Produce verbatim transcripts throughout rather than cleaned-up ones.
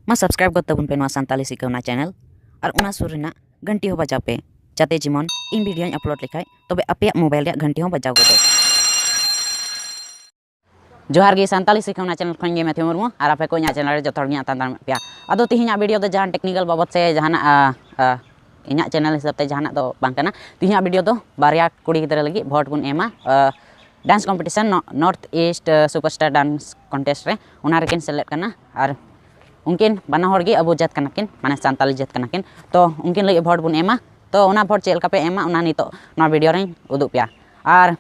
ᱢᱟ subscribe ᱜᱚᱫ ᱛᱟᱵᱚᱱ ᱯᱮ ᱱᱚᱣᱟ ᱥᱟᱱᱛᱟᱞᱤ ᱥᱤᱠᱷᱟᱹᱣᱱᱟ channel, ᱟᱨ ᱚᱱᱟ ᱥᱩᱨ ᱨᱮᱱᱟᱜ ᱜᱷᱟᱱᱴᱤ ᱦᱚᱸ ᱵᱟᱡᱟᱣ ᱯᱮ, ᱡᱟᱛᱮ ᱡᱮᱢᱚᱱ ᱤᱧ video ᱧ upload ᱞᱮᱠᱷᱟᱡ ᱛᱚᱵᱮ ᱟᱯᱮᱭᱟᱜ mobile ᱨᱮᱭᱟᱜ ᱜᱷᱟᱱᱴᱤ ᱦᱚᱸ ᱵᱟᱡᱟᱣ ᱜᱚᱫᱚᱜ᱾ ᱡᱚᱦᱟᱨ ᱜᱮ, ᱥᱟᱱᱛᱟᱞᱤ ᱥᱤᱠᱷᱟᱹᱣᱱᱟ channel ᱠᱷᱚᱱ ᱜᱮ ᱢᱮᱛᱷᱤᱭᱩ ᱢᱩᱨᱢᱩ, ᱟᱨ ᱟᱯᱮ ᱠᱚ ᱤᱧᱟᱹᱜ channel ᱨᱮ ᱡᱚᱛᱚ ᱦᱚᱲ ᱜᱮ ᱟᱛᱟᱝ ᱫᱟᱨᱟᱢ ᱯᱮᱭᱟ᱾ ᱟᱫᱚ ᱛᱤᱦᱤᱧᱟᱜ video ᱫᱚ ᱡᱟᱦᱟᱱ technical ᱵᱟᱵᱚᱛ ᱥᱮ ᱡᱟᱦᱟᱱᱟᱜ, ᱟ, ᱟ, ᱤᱧᱟᱹᱜ channel ᱦᱤᱥᱟᱹᱵ ᱛᱮ ᱡᱟᱦᱟᱱᱟᱜ ᱫᱚ ᱵᱟᱝ ᱠᱟᱱᱟ᱾ ᱛᱤᱦᱤᱧᱟᱜ video ᱫᱚ ᱵᱟᱨᱭᱟ ᱠᱩᱲᱤ ᱜᱤᱫᱽᱨᱟᱹ ᱞᱟᱹᱜᱤᱫ vote ᱵᱚᱱ ᱮᱢᱟ, ᱟ, dance competition, ᱱᱚ-, North East, ᱟ, Superstar Dance Contest ᱨᱮ, ᱚᱱᱟ ᱨᱮᱠᱤᱱ ᱥᱮᱞᱮᱫ ᱠᱟᱱᱟ᱾ ᱟᱨ ᱩᱱᱠᱤᱱ ᱵᱟᱱᱟ ᱦᱚᱲ ᱜᱮ ᱟᱵᱚ ᱡᱟᱹᱛ ᱠᱟᱱᱟ ᱠᱤᱱ, ᱢᱟᱱᱮ ᱥᱟᱱᱛᱟᱞᱤ ᱡᱟᱹᱛ ᱠᱟᱱᱟ ᱠᱤᱱ᱾ ᱛᱚ ᱩᱱᱠᱤᱱ ᱞᱟᱹᱜᱤᱫ vote ᱵᱚᱱ ᱮᱢᱟ᱾ ᱛᱚ ᱚᱱᱟ vote ᱪᱮᱫ ᱞᱮᱠᱟ ᱯᱮ ᱮᱢᱟ, ᱚᱱᱟ ᱱᱤᱛᱚᱜ ᱱᱚᱣᱟ video ᱨᱮᱧ ᱩᱫᱩᱜ ᱯᱮᱭᱟ᱾ ᱟᱨ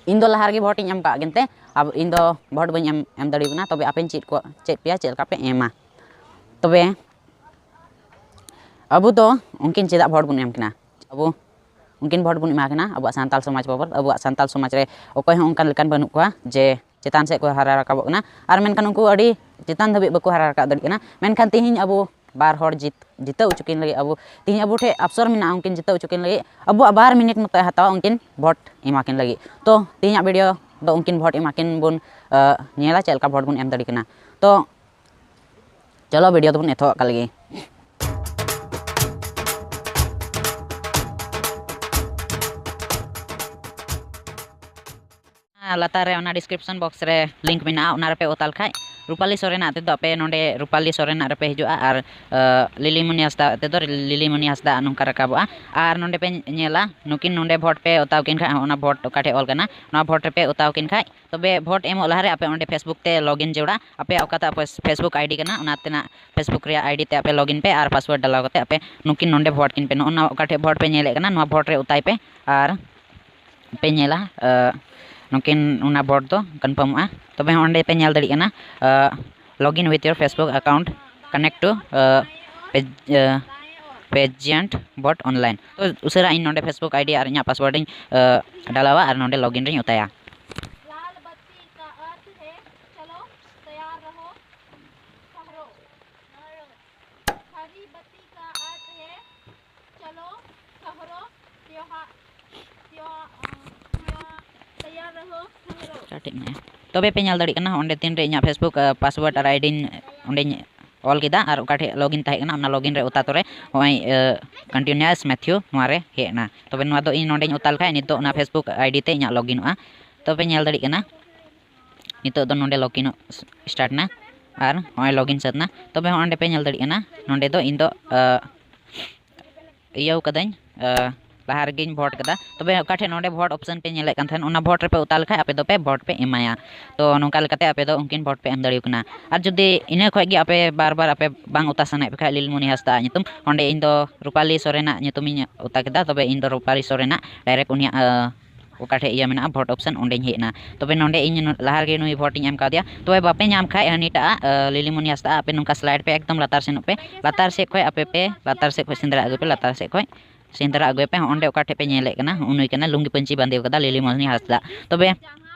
ᱤᱧ ᱫᱚ ᱞᱟᱦᱟ ᱨᱮᱜᱮ vote ᱤᱧ ᱮᱢ ᱠᱟᱜ ᱠᱤᱱ ᱛᱮ, ᱟᱵ-, ᱤᱧ ᱫᱚ vote ᱵᱟᱹᱧ ᱮᱢ, ᱮᱢ ᱫᱟᱲᱮᱭᱟᱠᱚ ᱠᱟᱱᱟ᱾ ᱛᱚᱵᱮ ᱟᱯᱮᱧ ᱪᱮᱫ ᱠᱚ, ᱪᱮᱫ ᱯᱮᱭᱟ ᱪᱮᱫ ᱞᱮᱠᱟ ᱯᱮ ᱮᱢᱟ᱾ ᱛᱚᱵᱮ ᱟᱵᱚ ᱫᱚ ᱩᱱᱠᱤᱱ ᱪᱮᱫᱟᱜ vote ᱵᱚᱱ ᱮᱢ ᱠᱤᱱᱟ? ᱟᱵᱚ ᱩᱱᱠᱤᱱ vote ᱵᱚᱱ ᱮᱢᱟ ᱠᱤᱱᱟ ᱟᱵᱚᱣᱟᱜ ᱥᱟᱱᱛᱟᱞ ᱥᱚᱢᱟᱡᱽ ᱵᱟᱵᱚᱫ᱾ ᱟᱵᱚᱣᱟᱜ ᱥᱟᱱᱛᱟᱞ ᱥᱚᱢᱟᱡᱽ ᱨᱮ ᱚᱠᱚᱭ ᱦᱚᱸ ᱚᱱᱠᱟᱱ ᱞᱮᱠᱟᱱ ᱵᱟᱹᱱᱩᱜ ᱠᱚᱣᱟ ᱡᱮ ᱪᱮᱛᱟᱱ ᱥᱮᱫ ᱠᱚ ᱦᱟᱨᱟ ᱨᱟᱠᱟᱵᱚᱜ ᱠᱟᱱᱟ, ᱟᱨ ᱢᱮᱱᱠᱷᱟᱱ ᱩᱱᱠᱩ ᱟᱹᱰᱤ ᱪᱮᱛᱟᱱ ᱫᱷᱟᱹᱵᱤᱡ ᱵᱟᱠᱚ ᱦᱟᱨᱟ ᱨᱟᱠᱟᱵ ᱫᱟᱲᱮᱭᱟᱜ ᱠᱟᱱᱟ᱾ ᱢᱮᱱᱠᱷᱟᱱ ᱛᱤᱦᱤᱧ ᱟᱵᱚ ᱵᱟᱨ ᱦᱚᱲ ᱡᱤᱛ-, ᱡᱤᱛᱟᱹᱣ ᱦᱚᱪᱚ ᱠᱤᱱ ᱞᱟᱹᱜᱤᱫ ᱟᱵᱚ, ᱛᱤᱦᱤᱧ ᱟᱵᱚ ᱴᱷᱮᱱ ᱚᱯᱥᱚᱨ ᱢᱮᱱᱟᱜᱼᱟ ᱩᱱᱠᱤᱱ ᱡᱤᱛᱟᱹᱣ ᱦᱚᱪᱚ ᱠᱤᱱ ᱞᱟᱹᱜᱤᱫ᱾ ᱟᱵᱚᱣᱟᱜ ᱵᱟᱨ minute ᱢᱚᱛᱚᱭ ᱦᱟᱛᱟᱣᱟ ᱩᱱᱠᱤᱱ vote ᱮᱢᱟ ᱠᱤᱱ ᱞᱟᱹᱜᱤᱫ᱾ ᱛᱚ ᱛᱤᱦᱤᱧᱟᱜ video ᱫᱚ ᱩᱱᱠᱤᱱ vote ᱮᱢᱟ ᱠᱤᱱ ᱵᱚᱱ, ᱟ, ᱧᱮᱞᱟ ᱪᱮᱫ ᱞᱮᱠᱟ vote ᱵᱚᱱ ᱮᱢ ᱫᱟᱲᱮ ᱠᱤᱱᱟ᱾ ᱛᱚ ᱪᱚᱞᱚ video ᱫᱚᱵᱚᱱ ᱮᱛᱚᱦᱚᱵ ᱠᱟᱜ ᱞᱮᱜᱮ᱾ ᱞᱟᱛᱟᱨ ᱨᱮ ᱚᱱᱟ description box ᱨᱮ link ᱢᱮᱱᱟᱜᱼᱟ, ᱚᱱᱟ ᱨᱮᱯᱮ ᱚᱛᱟ ᱞᱮᱠᱷᱟᱡ ᱨᱩᱯᱟᱞᱤ ᱥᱚᱨᱮᱱᱟᱜ ᱛᱮᱫᱚ ᱟᱯᱮ ᱱᱚᱰᱮ, ᱨᱩᱯᱟᱞᱤ ᱥᱚᱨᱮᱱᱟᱜ ᱨᱮᱯᱮ ᱦᱤᱡᱩᱜᱼᱟ, ᱟᱨ, ᱟ, ᱞᱤᱞᱤᱢᱚᱱᱤ ᱦᱟᱸᱥᱫᱟ ᱛᱮᱫᱚ ᱞᱤᱞᱤᱢᱚᱱᱤ ᱦᱟᱸᱥᱫᱟ ᱱᱚᱝᱠᱟ ᱨᱟᱠᱟᱵᱚᱜᱼᱟ᱾ ᱟᱨ ᱱᱚᱰᱮ ᱯᱮ ᱧᱮᱞᱟ ᱱᱩᱠᱤᱱ ᱱᱚᱰᱮ vote ᱯᱮ ᱚᱛᱟᱣ ᱠᱤᱱ ᱠᱷᱟᱡ, ᱚᱱᱟ vote ᱚᱠᱟ ᱴᱷᱮᱡ ᱚᱞ ᱠᱟᱱᱟ, ᱱᱚᱣᱟ vote ᱨᱮᱯᱮ ᱚᱛᱟᱣ ᱠᱤᱱ ᱠᱷᱟᱡ, ᱛᱚᱵᱮ vote ᱮᱢᱚᱜ ᱞᱟᱦᱟᱨᱮ ᱟᱯᱮ ᱚᱸᱰᱮ Facebook ᱛᱮ login ᱡᱟᱹᱨᱩᱲᱟ᱾ ᱟᱯᱮᱭᱟᱜ ᱚᱠᱟᱴᱟᱜ ᱯᱷᱮᱥ-, Facebook ID ᱠᱟᱱᱟ, ᱚᱱᱟ ᱛᱮᱱᱟᱜ Facebook ᱨᱮᱭᱟᱜ ID ᱛᱮ ᱟᱯᱮ login ᱯᱮ ᱟᱨ password ᱰᱟᱞᱟᱣ ᱠᱟᱛᱮ ᱟᱯᱮ ᱱᱩᱠᱤᱱ ᱱᱚᱰᱮ vote ᱠᱤᱱ ᱯᱮ᱾ ᱱᱚᱜᱼᱚ ᱱᱚᱣᱟ ᱚᱠᱟ ᱴᱷᱮᱡ vote ᱯᱮ ᱧᱮᱞᱮᱫ ᱠᱟᱱᱟ, ᱱᱚᱣᱟ vote ᱨᱮ ᱚᱛᱟᱭ ᱯᱮ ᱟᱨ ᱯᱮ ᱧᱮᱞᱟ, ᱟ, ᱱᱩᱠᱤᱱ ᱚᱱᱟ vote ᱫᱚ confirmᱚᱜᱼᱟ᱾ ᱛᱚᱵᱮ ᱚᱸᱰᱮ ᱯᱮ ᱧᱮᱞ ᱫᱟᱲᱮᱭᱟᱜ ᱠᱟᱱᱟ, ᱟ, "Login with your Facebook account, connect to, ᱟ, page-, ᱟ, pageant vote online." ᱛᱚ ᱩᱥᱟᱹᱨᱟ ᱤᱧ ᱱᱚᱰᱮ Facebook ID ᱟᱨ ᱤᱧᱟᱹᱜ password ᱤᱧ, ᱟ, ᱰᱟᱞᱟᱣᱟ ᱟᱨ ᱱᱚᱰᱮ login ᱨᱤᱧ ᱚᱛᱟᱭᱟ᱾ लाल बत्ती का अर्थ है चलो तैयार रहो, ठहरो। हरी बत्ती का अर्थ है चलो ठहरो, त्योहार, त्योहार, त्योहार, तैयार रहो, ठहरो। Start ᱮᱫ ᱢᱮ᱾ ᱛᱚᱵᱮ ᱯᱮ ᱧᱮᱞ ᱫᱟᱲᱮᱭᱟᱜ ᱠᱟᱱᱟ ᱚᱸᱰᱮ ᱛᱤᱱᱨᱮ ᱤᱧᱟᱹᱜ Facebook, ᱟ, password ᱟᱨ ID ᱚᱸᱰᱮᱧ ᱚᱞ ᱠᱮᱫᱟ ᱟᱨ ᱚᱠᱟ ᱴᱷᱮᱡ ᱞᱚᱜᱤᱱ ᱛᱟᱦᱮᱸ ᱠᱟᱱᱟ, ᱚᱱᱟ ᱞᱚᱜᱤᱱ ᱨᱮ ᱚᱛᱟ ᱛᱚᱨᱮ ᱱᱚᱜᱼᱚᱭ ᱠᱚᱱᱴᱤᱱᱤᱭᱩᱥ ᱢᱮᱛᱷᱤᱭᱩ ᱱᱚᱣᱟ ᱨᱮ ᱦᱮᱡ ᱮᱱᱟ᱾ ᱛᱚᱵᱮ ᱱᱚᱣᱟ ᱫᱚ ᱤᱧ ᱱᱚᱰᱮᱧ ᱚᱛᱟ ᱞᱮᱠᱷᱟᱡ ᱱᱤᱛᱚᱜ ᱚᱱᱟ ᱯᱷᱮᱥᱵᱩᱠ ᱟᱭᱰᱤ ᱛᱮ ᱤᱧᱟᱹᱜ ᱞᱚᱜᱤᱱᱚᱜᱼᱟ᱾ ᱛᱚᱵᱮ ᱧᱮᱞ ᱫᱟᱲᱮᱭᱟᱜ ᱠᱟᱱᱟ ᱱᱤᱛᱚᱜ ᱫᱚ ᱱᱚᱰᱮ ᱞᱚᱜᱤᱱᱚᱜ ᱥᱴᱟᱨᱴ ᱮᱱᱟ ᱟᱨ ᱱᱚᱜᱼᱚᱭ ᱞᱚᱜᱤᱱ ᱥᱟᱹᱛ ᱮᱱᱟ᱾ ᱛᱚᱵᱮ ᱦᱚᱸ ᱚᱸᱰᱮ ᱯᱮ ᱧᱮᱞ ᱫᱟᱲᱮᱭᱟᱜ ᱠᱟᱱᱟ ᱱᱚᱰᱮ ᱫᱚ ᱤᱧ ᱫᱚ ᱤᱭᱟᱹᱣ ᱠᱟᱹᱫᱟᱹᱧ, ᱞᱟᱦᱟ ᱨᱮᱜᱮᱧ ᱵᱷᱳᱴ ᱠᱟᱫᱟ᱾ ᱛᱚᱵᱮ ᱚᱠᱟ ᱴᱷᱮᱱ ᱱᱚᱰᱮ ᱵᱷᱳᱴ ᱚᱯᱥᱮᱱ ᱯᱮ ᱧᱮᱞᱮᱫ ᱠᱟᱱ ᱛᱟᱦᱮᱸᱱ, ᱚᱱᱟ ᱵᱷᱳᱴ ᱨᱮᱯᱮ ᱚᱛᱟ ᱞᱮᱠᱷᱟᱡ ᱟᱯᱮ ᱫᱚᱯᱮ ᱵᱷᱳᱴ ᱯᱮ ᱮᱢᱟᱭᱟ᱾ ᱛᱚ ᱱᱚᱝᱠᱟ ᱞᱮᱠᱟᱛᱮ ᱟᱯᱮ ᱫᱚ ᱩᱱᱠᱤᱱ ᱵᱷᱳᱴ ᱯᱮ ᱮᱢ ᱫᱟᱲᱮᱭᱟᱠᱚ ᱠᱟᱱᱟ᱾ ᱟᱨ ᱡᱩᱫᱤ ᱤᱱᱟᱹ ᱠᱷᱚᱡ ᱜᱮ ᱟᱯᱮ ᱵᱟᱨ ᱵᱟᱨ ᱟᱯᱮ ᱵᱟᱝ ᱚᱛᱟ ᱥᱟᱱᱟᱭᱮᱫ ᱯᱮ ᱠᱷᱟᱡ ᱞᱤᱞᱢᱚᱱᱤ ᱦᱟᱸᱥᱫᱟ ᱧᱩᱛᱩᱢ, ᱚᱸᱰᱮ ᱤᱧ ᱫᱚ ᱨᱩᱯᱟᱞᱤ ᱥᱚᱨᱮᱱᱟᱜ ᱧᱩᱛᱩᱢᱤᱧ ᱚᱛᱟ ᱠᱮᱫᱟ᱾ ᱛᱚᱵᱮ ᱤᱧ ᱫᱚ ᱨᱩᱯᱟᱞᱤ ᱥᱚᱨᱮᱱᱟᱜ ᱰᱟᱭᱨᱮᱠᱴ ᱩᱱᱤᱭᱟᱜ ᱚᱠᱟ ᱴᱷᱮᱡ ᱤᱭᱟᱹ ᱢᱮᱱᱟᱜᱼᱟ ᱵᱷᱳᱴ ᱚᱯᱥᱮᱱ, ᱚᱸᱰᱮᱧ ᱦᱮᱡ ᱮᱱᱟ᱾ ᱛᱚᱵᱮ ᱱᱚᱰᱮ ᱤᱧ ᱞᱟᱦᱟ ᱨᱮᱜᱮ ᱱᱩᱭ ᱵᱷᱳᱴ ᱤᱧ ᱮᱢ ᱠᱟᱣᱫᱮᱭᱟ᱾ ᱛᱚᱵᱮ ᱵᱟᱯᱮ ᱧᱟᱢ ᱠᱷᱟᱡ ᱦᱟᱹᱱᱤᱴᱟᱜ ᱞᱤᱞᱤᱢᱚᱱᱤ ᱦᱟᱸᱥᱫᱟ, ᱟᱯᱮ ᱱᱚᱝᱠᱟ ᱥᱞᱟᱭᱤᱰ ᱯᱮ, ᱮᱠᱫᱚᱢ ᱞᱟᱛᱟᱨ ᱥᱮᱱᱚᱜ ᱯᱮ, ᱞᱟᱛᱟᱨ ᱥᱮᱫ ᱠᱷᱚᱡ ᱟᱯᱮ ᱯᱮ ᱞᱟᱛᱟᱨ ᱥᱮᱫ ᱠᱷᱚᱡ ᱥᱮᱸᱫᱽᱨᱟ ᱟᱹᱜᱩᱭ ᱯᱮ, ᱞᱟᱛᱟᱨ ᱥᱮᱫ ᱠᱷᱚᱡ ᱥᱮᱸᱫᱽᱨᱟ ᱟᱹᱜᱩᱭ ᱯᱮ᱾ ᱚᱸᱰᱮ ᱚᱠᱟ ᱴᱷᱮᱡ ᱯᱮ ᱧᱮᱞᱮᱫ ᱠᱟᱱᱟ, ᱩᱱᱩᱭ ᱠᱟᱱᱟ ᱞᱩᱝᱜᱤ ᱯᱟᱹᱧᱪᱤ ᱵᱟᱸᱫᱮ ᱠᱟᱫᱟ ᱞᱤᱞᱤᱢᱚᱱᱤ ᱦᱟᱸᱥᱫᱟ᱾ ᱛᱚᱵᱮ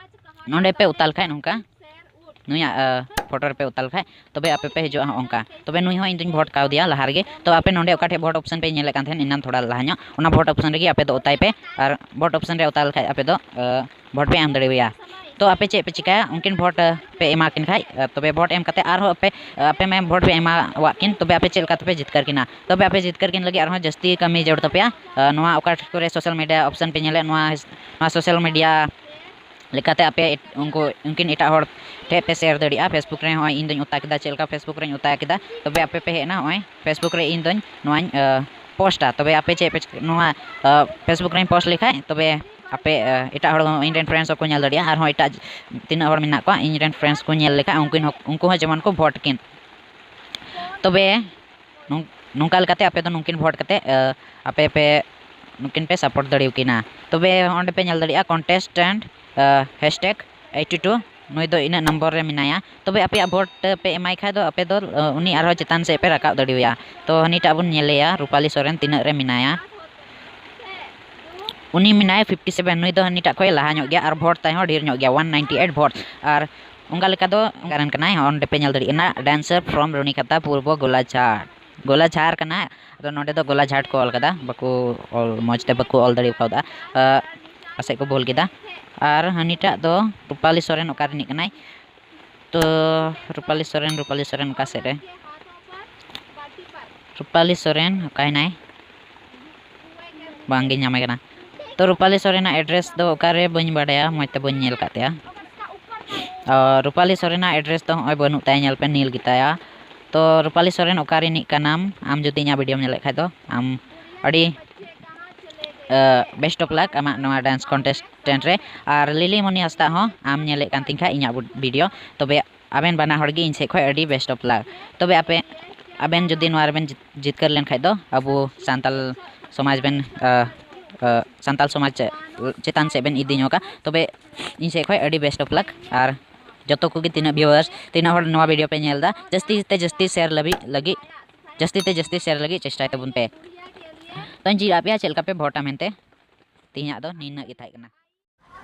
ᱱᱚᱰᱮ ᱯᱮ ᱚᱛᱟ ᱞᱮᱠᱷᱟᱡ ᱱᱚᱝᱠᱟ ᱱᱩᱭᱟᱜ ᱯᱷᱳᱴᱳ ᱨᱮᱯᱮ ᱚᱛᱟ ᱞᱮᱠᱷᱟᱡ ᱛᱚᱵᱮ ᱟᱯᱮ ᱯᱮ ᱦᱤᱡᱩᱜᱼᱟ ᱦᱚᱸᱜᱼᱚ ᱱᱚᱝᱠᱟ᱾ ᱛᱚᱵᱮ ᱱᱩᱭ ᱦᱚᱸ ᱤᱧ ᱫᱩᱧ ᱵᱷᱳᱴ ᱠᱟᱣᱫᱮᱭᱟ ᱞᱟᱦᱟ ᱨᱮᱜᱮ᱾ ᱛᱚ ᱟᱯᱮ ᱱᱚᱰᱮ ᱚᱠᱟ ᱴᱷᱮᱡ ᱵᱷᱳᱴ ᱚᱯᱥᱮᱱ ᱯᱮ ᱧᱮᱞᱮᱫ ᱠᱟᱱ ᱛᱟᱦᱮᱸᱱ ᱮᱱᱟᱱ ᱛᱷᱚᱲᱟ ᱞᱟᱦᱟ ᱧᱚᱜ, ᱚᱱᱟ ᱵᱷᱳᱴ ᱚᱯᱥᱮᱱ ᱨᱮᱜᱮ ᱟᱯᱮ ᱫᱚ ᱚᱛᱟᱭ ᱯᱮ ᱟᱨ ᱵᱷᱳᱴ ᱚᱯᱥᱮᱱ ᱨᱮ ᱚᱛᱟ ᱞᱮᱠᱷᱟᱡ ᱟᱯᱮ ᱫᱚ ᱵᱷᱳᱴ ᱯᱮ ᱮᱢ ᱫᱟᱲᱮᱣᱟᱭᱟ᱾ ᱛᱚ ᱟᱯᱮ ᱪᱮᱫ ᱯᱮ ᱪᱤᱠᱟᱹᱭᱟ, ᱩᱱᱠᱤᱱ ᱵᱷᱳᱴ ᱯᱮ ᱮᱢᱟ ᱠᱤᱱ ᱠᱷᱟᱡ ᱛᱚᱵᱮ ᱵᱷᱳᱴ ᱮᱢ ᱠᱟᱛᱮ ᱟᱨᱦᱚᱸ ᱟᱯᱮ ᱟᱯᱮ ᱢᱟ ᱵᱷᱳᱴ ᱯᱮ ᱮᱢᱟᱣᱟᱫ ᱠᱤᱱ, ᱛᱚᱵᱮ ᱟᱯᱮ ᱪᱮᱫ ᱞᱮᱠᱟ ᱛᱮᱯᱮ ᱡᱤᱛᱠᱟᱹᱨ ᱠᱤᱱᱟ? ᱛᱚᱵᱮ ᱟᱯᱮ ᱡᱤᱛᱠᱟᱹᱨ ᱠᱤᱱ ᱞᱟᱹᱜᱤᱫ ᱟᱨᱦᱚᱸ ᱡᱟᱹᱥᱛᱤ ᱠᱟᱹᱢᱤ ᱡᱟᱹᱨᱩᱲ ᱛᱟᱯᱮᱭᱟ᱾ ᱱᱚᱣᱟ ᱚᱠᱟ ᱠᱚᱨᱮ ᱥᱳᱥᱟᱞ ᱢᱤᱰᱤᱭᱟ ᱚᱯᱥᱮᱱ ᱯᱮ ᱧᱮᱞᱮᱫ, ᱱᱚᱣᱟ ᱱᱚᱣᱟ ᱥᱳᱥᱟᱞ ᱢᱤᱰᱤᱭᱟ ᱞᱮᱠᱟᱛᱮ ᱟᱯᱮ ᱩᱱᱠᱩ ᱩᱱᱠᱤᱱ ᱮᱴᱟᱜ ᱦᱚᱲ ᱴᱷᱮᱡ ᱯᱮ ᱥᱮᱭᱟᱨ ᱫᱟᱲᱮᱭᱟᱜᱼᱟ᱾ ᱯᱷᱮᱥᱵᱩᱠ ᱨᱮ ᱦᱚᱸᱜᱼᱚᱭ ᱤᱧ ᱫᱚᱧ ᱚᱛᱟ ᱠᱮᱫᱟ, ᱪᱮᱫ ᱞᱮᱠᱟ ᱯᱷᱮᱥᱵᱩᱠ ᱨᱮᱧ ᱚᱛᱟ ᱠᱮᱫᱟ, ᱛᱚᱵᱮ ᱟᱯᱮ ᱯᱮ ᱦᱮᱡ ᱮᱱᱟ ᱦᱚᱸᱜᱼᱚᱭ ᱯᱷᱮᱥᱵᱩᱠ ᱨᱮ ᱤᱧ ᱫᱚᱧ ᱱᱚᱣᱟᱧ ᱯᱳᱥᱴᱟ᱾ ᱛᱚᱵᱮ ᱟᱯᱮ ᱪᱮᱫ ᱯᱮ ᱪᱤᱠᱟᱹ-, ᱱᱚᱣᱟ ᱯᱷᱮᱥᱵᱩᱠ ᱨᱮᱧ ᱯᱳᱥᱴ ᱞᱮᱠᱷᱟᱡ ᱛᱚᱵᱮ ᱟᱯᱮ ᱮᱴᱟᱜ ᱦᱚᱲ ᱦᱚᱸ ᱤᱧ ᱨᱮᱱ ᱯᱷᱨᱮᱱᱰᱥ ᱦᱚᱸᱠᱚ ᱧᱮᱞ ᱫᱟᱲᱮᱭᱟᱜᱼᱟ, ᱟᱨᱦᱚᱸ ᱮᱴᱟᱜ ᱛᱤᱱᱟᱹᱜ ᱦᱚᱲ ᱢᱮᱱᱟᱜ ᱠᱚᱣᱟ ᱤᱧ ᱨᱮᱱ ᱯᱷᱨᱮᱱᱰᱥ ᱠᱚ ᱧᱮᱞ ᱞᱮᱠᱷᱟᱡ ᱩᱱᱠᱤᱱ ᱦᱚᱸ ᱩᱱᱠᱩ ᱦᱚᱸ ᱡᱮᱢᱚᱱ ᱠᱚ ᱵᱷᱳᱴ ᱠᱤᱱ᱾ ᱛᱚᱵᱮ ᱱᱚᱝ-, ᱱᱚᱝᱠᱟ ᱞᱮᱠᱟᱛᱮ ᱟᱯᱮ ᱫᱚ ᱱᱩᱠᱤᱱ ᱵᱷᱳᱴ ᱠᱟᱛᱮ ᱟᱯᱮ ᱯᱮ ᱱᱩᱠᱤᱱ ᱯᱮ ᱥᱟᱯᱳᱨᱴ ᱫᱟᱲᱮᱭᱟᱠᱤᱱᱟ᱾ ᱛᱚᱵᱮ ᱚᱸᱰᱮ ᱯᱮ ᱧᱮᱞ ᱫᱟᱲᱮᱭᱟᱜᱼᱟ ᱠᱚᱱᱴᱮᱥᱴᱮᱱᱴ ᱦᱮᱥᱴᱮᱜ ᱮᱭᱤᱴᱤ ᱴᱩ, ᱱᱩᱭ ᱫᱚ ᱤᱱᱟᱹᱜ ᱱᱚᱢᱵᱚᱨ ᱨᱮ ᱢᱮᱱᱟᱭᱟ᱾ ᱛᱚᱵᱮ ᱟᱯᱮᱭᱟᱜ ᱵᱷᱳᱴ ᱯᱮ ᱮᱢᱟᱭ ᱠᱷᱟᱡ ᱫᱚ ᱟᱯᱮ ᱫᱚ ᱩᱱᱤ ᱟᱨᱦᱚᱸ ᱪᱮᱛᱟᱱ ᱥᱮᱫ ᱯᱮ ᱨᱟᱠᱟᱵ ᱫᱟᱲᱮᱣᱟᱭᱟ᱾ ᱛᱚ ᱦᱟᱹᱱᱤᱴᱟᱜ ᱵᱚᱱ ᱧᱮᱞᱮᱭᱟ ᱨᱩᱯᱟᱞᱤ ᱥᱚᱨᱮᱱ ᱛᱤᱱᱟᱹᱜ ᱨᱮ ᱢᱮᱱᱟᱭᱟ᱾ ᱩᱱᱤ ᱢᱮᱱᱟᱭ ᱯᱷᱤᱯᱴᱤ ᱥᱮᱵᱷᱮᱱ, ᱱᱩᱭ ᱫᱚ ᱦᱟᱹᱱᱤᱴᱟᱜ ᱠᱷᱚᱡ ᱞᱟᱦᱟ ᱧᱚᱜ ᱜᱮᱭᱟ ᱟᱨ ᱵᱷᱳᱴ ᱛᱟᱭ ᱦᱚᱸ ᱰᱷᱮᱨ ᱧᱚᱜ ᱜᱮᱭᱟ, ᱚᱣᱟᱱ ᱱᱟᱭᱤᱱᱴᱤ ᱮᱭᱤᱴ ᱵᱷᱳᱴ᱾ ᱟᱨ ᱚᱱᱠᱟ ᱞᱮᱠᱟ ᱫᱚ ᱠᱟᱨᱮᱱ ᱠᱟᱱᱟᱭ, ᱚᱸᱰᱮ ᱯᱮ ᱧᱮᱞ ᱫᱟᱲᱮᱭᱟᱜ ᱠᱟᱱᱟ, ᱰᱮᱱᱥᱟᱨ ᱯᱷᱨᱚᱢ ᱨᱩᱱᱤᱠᱷᱟᱛᱟ ᱯᱩᱨᱵᱚ ᱜᱳᱞᱟᱪᱷᱟᱴ, ᱜᱳᱞᱟᱪᱷᱟᱨ ᱠᱟᱱᱟ᱾ ᱟᱫᱚ ᱱᱚᱰᱮ ᱫᱚ ᱜᱳᱞᱟᱪᱷᱟᱴ ᱠᱚ ᱚᱞ ᱠᱟᱫᱟ, ᱵᱟᱠᱚ ᱚᱞ ᱢᱚᱡᱽ ᱛᱮ ᱵᱟᱠᱚ ᱚᱞ ᱫᱟᱲᱮ ᱠᱟᱣᱫᱟ, ᱯᱟᱥᱮᱡ ᱠᱚ ᱵᱷᱩᱞ ᱠᱮᱫᱟ᱾ ᱟᱨ ᱦᱟᱹᱱᱤᱴᱟᱜ ᱫᱚ ᱨᱩᱯᱟᱞᱤ ᱥᱚᱨᱮᱱ ᱚᱠᱟ ᱨᱤᱱᱤᱡ ᱠᱟᱱᱟᱭ? ᱛᱚ ᱨᱩᱯᱟᱞᱤ ᱥᱚᱨᱮᱱ, ᱨᱩᱯᱟᱞᱤ ᱥᱚᱨᱮᱱ ᱚᱠᱟ ᱥᱮᱫ ᱨᱮ? ᱨᱩᱯᱟᱞᱤ ᱥᱚᱨᱮᱱ ᱚᱠᱟᱭᱮᱱᱟᱭ? ᱵᱟᱝᱜᱤᱧ ᱧᱟᱢᱮ ᱠᱟᱱᱟ᱾ ᱛᱚ ᱨᱩᱯᱟᱞᱤ ᱥᱚᱨᱮᱱᱟᱜ ᱮᱰᱨᱮᱥ ᱫᱚ ᱚᱠᱟᱨᱮ ᱵᱟᱹᱧ ᱵᱟᱰᱟᱭᱟ, ᱢᱚᱡᱽ ᱛᱮ ᱵᱟᱹᱧ ᱧᱮᱞ ᱟᱠᱟᱫ ᱛᱟᱭᱟ᱾ ᱟᱨ ᱨᱩᱯᱟᱞᱤ ᱥᱚᱨᱮᱱᱟᱜ ᱮᱰᱨᱮᱥ ᱫᱚ ᱱᱚᱜᱼᱚᱭ ᱵᱟᱹᱱᱩᱜ ᱛᱟᱭᱟ, ᱧᱮᱞ ᱯᱮ ᱱᱤᱞ ᱜᱮᱛᱟᱭᱟ᱾ ᱛᱚ ᱨᱩᱯᱟᱞᱤ ᱥᱚᱨᱮᱱ ᱚᱠᱟ ᱨᱤᱱᱤᱡ ᱠᱟᱱᱟᱢ ᱟᱢ? ᱡᱩᱫᱤ ᱤᱧᱟᱹᱜ ᱵᱷᱤᱰᱤᱭᱳᱢ ᱧᱮᱞᱮᱫ ᱠᱷᱟᱡ ᱫᱚ ᱟᱢ ᱟᱹᱰᱤ best of luck ᱟᱢᱟᱜ ᱱᱚᱣᱟ dance contestant ᱨᱮ᱾ ᱟᱨ ᱞᱤᱞᱤ ᱢᱚᱱᱤ ᱦᱟᱸᱥᱫᱟ ᱦᱚᱸ ᱟᱢ ᱧᱮᱞᱮᱫ ᱠᱟᱱ ᱛᱤᱧ ᱠᱷᱟᱡ ᱤᱧᱟᱹᱜ ᱵᱷᱤᱰᱤᱭᱳ, ᱛᱚᱵᱮ ᱟᱵᱮᱱ ᱵᱟᱱᱟ ᱦᱚᱲ ᱜᱮ ᱤᱧ ᱥᱮᱫ ᱠᱷᱚᱡ ᱟᱹᱰᱤ best of luck᱾ ᱛᱚᱵᱮ ᱟᱯᱮ, ᱟᱵᱮᱱ ᱡᱩᱫᱤ ᱱᱚᱣᱟ ᱨᱮᱵᱮᱱ ᱡᱤᱛ-, ᱡᱤᱛᱠᱟᱹᱨ ᱞᱮᱱ ᱠᱷᱟᱡ ᱫᱚ ᱟᱵᱚ ᱥᱟᱱᱛᱟᱞ ᱥᱚᱢᱟᱡᱽ ᱵᱮᱱ, ᱟ, ᱟ, ᱥᱟᱱᱛᱟᱞ ᱥᱚᱢᱟᱡᱽ ᱪᱮ-, ᱪᱮᱛᱟᱱ ᱥᱮᱫ ᱵᱮᱱ ᱤᱫᱤ ᱧᱚᱜᱟ᱾ ᱛᱚᱵᱮ ᱤᱧ ᱥᱮᱫ ᱠᱷᱚᱡ ᱟᱹᱰᱤ best of luck᱾ ᱟᱨ ᱡᱚᱛᱚ ᱠᱚᱜᱮ ᱛᱤᱱᱟᱹᱜ viewers, ᱛᱤᱱᱟᱹᱜ ᱦᱚᱲ ᱱᱚᱣᱟ ᱵᱷᱤᱰᱤᱭᱳ ᱯᱮ ᱧᱮᱞ ᱮᱫᱟ, ᱡᱟᱹᱥᱛᱤ ᱛᱮ ᱡᱟᱹᱥᱛᱤ share ᱞᱟᱹᱜᱤᱫ, ᱞᱟᱹᱜᱤᱫ, ᱡᱟᱹᱥᱛᱤ ᱛᱮ ᱡᱟᱹᱥᱛᱤ share ᱞᱟᱹᱜᱤᱫ ᱪᱮᱥᱴᱟᱭ ᱛᱟᱵᱚᱱ ᱯᱮ᱾ ᱛᱚᱧ ᱪᱮᱫ ᱟᱯᱮᱭᱟ ᱪᱮᱫ ᱞᱮᱠᱟ ᱯᱮ ᱵᱷᱳᱴᱟ ᱢᱮᱱᱛᱮ᱾ ᱛᱮᱦᱮᱧᱟᱜ ᱫᱚ ᱱᱤᱱᱟᱹᱜ ᱜᱮ ᱛᱟᱦᱮᱸ ᱠᱟᱱᱟ᱾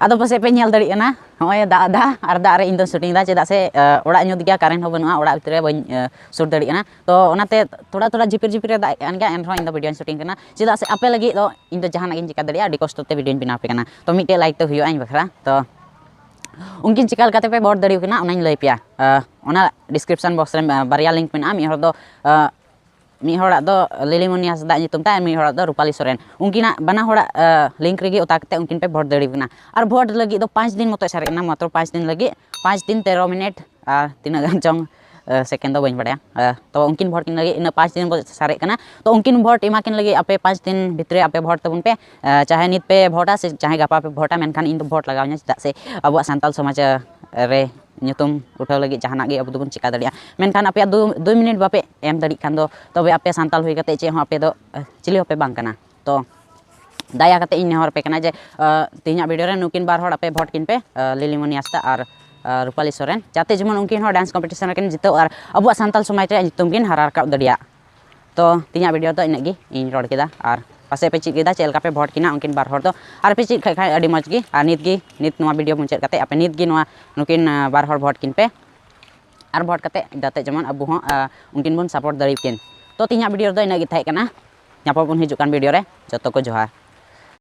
ᱟᱫᱚ ᱯᱟᱥᱮᱡ ᱯᱮ ᱧᱮᱞ ᱫᱟᱲᱮᱭᱟᱜ ᱠᱟᱱᱟ, ᱱᱚᱜᱼᱚᱭ ᱫᱟᱜ ᱮᱫᱟ ᱟᱨ ᱫᱟᱜ ᱨᱮ ᱤᱧ ᱫᱚ shooting ᱮᱫᱟ, ᱪᱮᱫᱟᱜ ᱥᱮ, ᱟ, ᱚᱲᱟᱜ ᱧᱩᱛ ᱜᱮᱭᱟ, current ᱦᱚᱸ ᱵᱟᱹᱱᱩᱜᱼᱟ, ᱚᱲᱟᱜ ᱵᱷᱤᱛᱨᱤ ᱨᱮ ᱵᱟᱹᱧ, ᱟ, shoot ᱫᱟᱲᱮᱭᱟᱜ ᱠᱟᱱᱟ᱾ ᱛᱚ ᱚᱱᱟᱛᱮ ᱛᱷᱚᱲᱟ ᱛᱷᱚᱲᱟ ᱡᱷᱤᱯᱤᱨ ᱡᱷᱤᱯᱤᱨ ᱮ ᱫᱟᱜ ᱮᱫ ᱠᱟᱱ ᱜᱮᱭᱟ, ᱮᱱᱨᱮᱦᱚᱸ ᱤᱧ ᱫᱚ ᱵᱷᱤᱰᱤᱭᱳᱧ shooting ᱠᱟᱱᱟ᱾ ᱪᱮᱫᱟᱜ ᱥᱮ ᱟᱯᱮ ᱞᱟᱹᱜᱤᱫ ᱫᱚ ᱤᱧ ᱫᱚ ᱡᱟᱦᱟᱱᱟᱜ ᱜᱤᱧ ᱪᱤᱠᱟ ᱫᱟᱲᱮᱭᱟᱜᱼᱟ, ᱟᱹᱰᱤ ᱠᱚᱥᱴᱚ ᱛᱮ ᱵᱷᱤᱰᱤᱭᱳᱧ ᱵᱮᱱᱟᱣ ᱟᱯᱮ ᱠᱟᱱᱟ᱾ ᱛᱚ ᱢᱤᱫᱴᱮᱡ like ᱛᱮ ᱦᱩᱭᱩᱜᱼᱟ ᱤᱧ ᱵᱟᱠᱷᱨᱟ᱾ ᱛᱚ ᱩᱱᱠᱤᱱ ᱪᱤᱠᱟ ᱞᱮᱠᱟᱛᱮ ᱯᱮ ᱵᱷᱳᱴ ᱫᱟᱲᱮᱭᱟᱠᱚ ᱠᱟᱱᱟ, ᱚᱱᱟᱧ ᱞᱟᱹᱭ ᱯᱮᱭᱟ᱾ ᱟ, ᱚᱱᱟ description box ᱨᱮ, ᱟ, ᱵᱟᱨᱭᱟ link ᱢᱮᱱᱟᱜᱼᱟ᱾ ᱢᱤᱫ ᱦᱚᱲ ᱫᱚ, ᱟ, ᱢᱤᱫ ᱦᱚᱲᱟᱜ ᱫᱚ ᱞᱤᱞᱤᱢᱚᱱᱤ ᱦᱟᱸᱥᱫᱟ ᱧᱩᱛᱩᱢ ᱛᱟᱭ, ᱢᱤᱫ ᱦᱚᱲᱟᱜ ᱫᱚ ᱨᱩᱯᱟᱞᱤ ᱥᱚᱨᱮᱱ᱾ ᱩᱱᱠᱤᱱᱟᱜ ᱵᱟᱱᱟ ᱦᱚᱲᱟᱜ, ᱟ, link ᱨᱮᱜᱮ ᱚᱛᱟ ᱠᱟᱛᱮ ᱩᱱᱠᱤᱱ ᱯᱮ ᱵᱷᱳᱴ ᱫᱟᱲᱮᱭᱟᱠᱚ ᱠᱟᱱᱟ᱾ ᱟᱨ ᱵᱷᱳᱴ ᱞᱟᱹᱜᱤᱫ ᱫᱚ ᱯᱟᱸᱪ ᱫᱤᱱ ᱢᱚᱛᱚ ᱥᱟᱨᱮᱡ ᱠᱟᱱᱟ, ᱢᱟᱛᱨᱚ ᱯᱟᱸᱪ ᱫᱤᱱ ᱞᱟᱹᱜᱤᱫ, ᱯᱟᱸᱪ ᱫᱤᱱ ᱛᱮᱨᱚ ᱢᱤᱱᱤᱴ ᱟᱨ ᱛᱤᱱᱟᱹᱜ ᱜᱟᱱ ᱪᱚᱝ, ᱟ, second ᱫᱚ ᱵᱟᱹᱧ ᱵᱟᱲᱟᱭᱟ᱾ ᱟ, ᱛᱚ ᱩᱱᱠᱤᱱ ᱵᱷᱳᱴ ᱠᱤᱱ ᱞᱟᱹᱜᱤᱫ ᱤᱱᱟᱹ ᱯᱟᱸᱪ ᱫᱤᱱ ᱠᱚ ᱥᱟᱨᱮᱡ ᱠᱟᱱᱟ᱾ ᱛᱚ ᱩᱱᱠᱤᱱ ᱵᱷᱳᱴ ᱮᱢᱟ ᱠᱤᱱ ᱞᱟᱹᱜᱤᱫ ᱟᱯᱮ ᱯᱟᱸᱪ ᱫᱤᱱ ᱵᱷᱤᱛᱨᱤ ᱟᱯᱮ ᱵᱷᱳᱴ ᱛᱟᱵᱚᱱ ᱯᱮ᱾ ᱟ, ᱪᱟᱦᱮ ᱱᱤᱛ ᱯᱮ ᱵᱷᱳᱴᱟ ᱥᱮ ᱪᱟᱦᱮ ᱜᱟᱯᱟ ᱯᱮ ᱵᱷᱳᱴᱟ, ᱢᱮᱱᱠᱷᱟᱱ ᱤᱧ ᱫᱚ ᱵᱷᱳᱴ ᱞᱟᱜᱟᱣ ᱤᱧᱟᱹ, ᱪᱮᱫᱟᱜ ᱥᱮ ᱟᱵᱚᱣᱟᱜ ᱥᱟᱱᱛᱟᱞ ᱥᱚᱢᱟᱡᱽ, ᱟ, ᱨᱮ ᱧᱩᱛᱩᱢ ᱩᱴᱷᱟᱹᱣ ᱞᱟᱹᱜᱤᱫ ᱡᱟᱦᱟᱱᱟᱜ ᱜᱮ ᱟᱵᱚ ᱫᱚᱵᱚᱱ ᱪᱤᱠᱟ ᱫᱟᱲᱮᱭᱟᱜᱼᱟ᱾ ᱢᱮᱱᱠᱷᱟᱱ ᱟᱯᱮᱭᱟᱜ ᱫᱩ, ᱫᱩᱭ ᱢᱤᱱᱤᱴ ᱵᱟᱯᱮ ᱮᱢ ᱫᱟᱲᱮᱭᱟᱜ ᱠᱷᱟᱱ ᱫᱚ, ᱛᱚᱵᱮ ᱟᱯᱮ ᱥᱟᱱᱛᱟᱞ ᱦᱩᱭ ᱠᱟᱛᱮ ᱪᱮᱫ ᱦᱚᱸ ᱟᱯᱮ ᱫᱚ, ᱟ, ᱪᱤᱞᱤ ᱦᱚᱸᱯᱮ ᱵᱟᱝ ᱠᱟᱱᱟ᱾ ᱛᱚ ᱫᱟᱭᱟ ᱠᱟᱛᱮ ᱤᱧ ᱱᱮᱦᱚᱨ ᱟᱯᱮ ᱠᱟᱱᱟ ᱡᱮ, ᱟ, ᱛᱮᱦᱮᱧᱟᱜ ᱵᱷᱤᱰᱤᱭᱳ ᱨᱮ ᱱᱩᱠᱤᱱ ᱵᱟᱨ ᱦᱚᱲ ᱟᱯᱮ ᱵᱷᱳᱴ ᱠᱤᱱ ᱯᱮ, ᱟ, ᱞᱤᱞᱤᱢᱚᱱᱤ ᱦᱟᱸᱥᱫᱟ ᱟᱨ, ᱟ, ᱨᱩᱯᱟᱞᱤ ᱥᱚᱨᱮᱱ, ᱡᱟᱛᱮ ᱡᱮᱢᱚᱱ ᱩᱱᱠᱤᱱ ᱦᱚᱸ dance competition ᱨᱮᱠᱤᱱ ᱡᱤᱛᱟᱹᱣ ᱟᱨ ᱟᱵᱚᱣᱟᱜ ᱥᱟᱱᱛᱟᱞ ᱥᱚᱢᱟᱡᱽ ᱨᱮᱭᱟᱜ ᱧᱩᱛᱩᱢ ᱠᱤᱱ ᱦᱟᱨᱟ ᱨᱟᱠᱟᱵ ᱫᱟᱲᱮᱭᱟᱜ᱾ ᱛᱚ ᱛᱮᱦᱮᱧᱟᱜ ᱵᱷᱤᱰᱤᱭᱳ ᱫᱚ ᱤᱱᱟᱹᱜ ᱜᱮ ᱤᱧ ᱨᱚᱲ ᱠᱮᱫᱟ᱾ ᱟᱨ ᱯᱟᱥᱮᱡ ᱯᱮ ᱪᱮᱫ ᱠᱮᱫᱟ ᱪᱮᱫ ᱞᱮᱠᱟ ᱯᱮ ᱵᱷᱳᱴ ᱠᱤᱱᱟ ᱩᱱᱠᱤᱱ ᱵᱟᱨ ᱦᱚᱲ ᱫᱚ, ᱟᱨ ᱯᱮ ᱪᱮᱫ ᱠᱷᱟᱡ ᱠᱷᱟᱡ ᱟᱹᱰᱤ ᱢᱚᱡᱽ ᱜᱮ᱾ ᱟᱨ ᱱᱤᱛ ᱜᱮ, ᱱᱤᱛ ᱱᱚᱣᱟ ᱵᱷᱤᱰᱤᱭᱳ ᱢᱩᱪᱟᱹᱫ ᱠᱟᱛᱮ ᱟᱯᱮ ᱱᱤᱛ ᱜᱮ ᱱᱚᱣᱟ, ᱱᱩᱠᱤᱱ, ᱟ, ᱵᱟᱨ ᱦᱚᱲ ᱵᱷᱳᱴ ᱠᱤᱱ ᱯᱮ᱾ ᱟᱨ ᱵᱷᱳᱴ ᱠᱟᱛᱮ ᱡᱟᱛᱮ ᱡᱮᱢᱚᱱ ᱟᱵᱚ ᱦᱚᱸ, ᱟ, ᱩᱱᱠᱤᱱ ᱵᱚᱱ support ᱫᱟᱲᱮᱭᱟᱠᱤᱱ᱾ ᱛᱚ ᱛᱮᱦᱮᱧᱟᱜ ᱵᱷᱤᱰᱤᱭᱳ ᱨᱮᱫᱚ ᱤᱱᱟᱹᱜ ᱜᱮ ᱛᱟᱦᱮᱸ ᱠᱟᱱᱟ᱾ ᱧᱟᱯᱟᱢ ᱵᱚᱱ ᱦᱤᱡᱩᱜ ᱠᱟᱱ ᱵᱷᱤᱰᱤᱭᱳ ᱨᱮ᱾ ᱡᱚᱛᱚ ᱠᱚ ᱡᱚᱦᱟᱨ᱾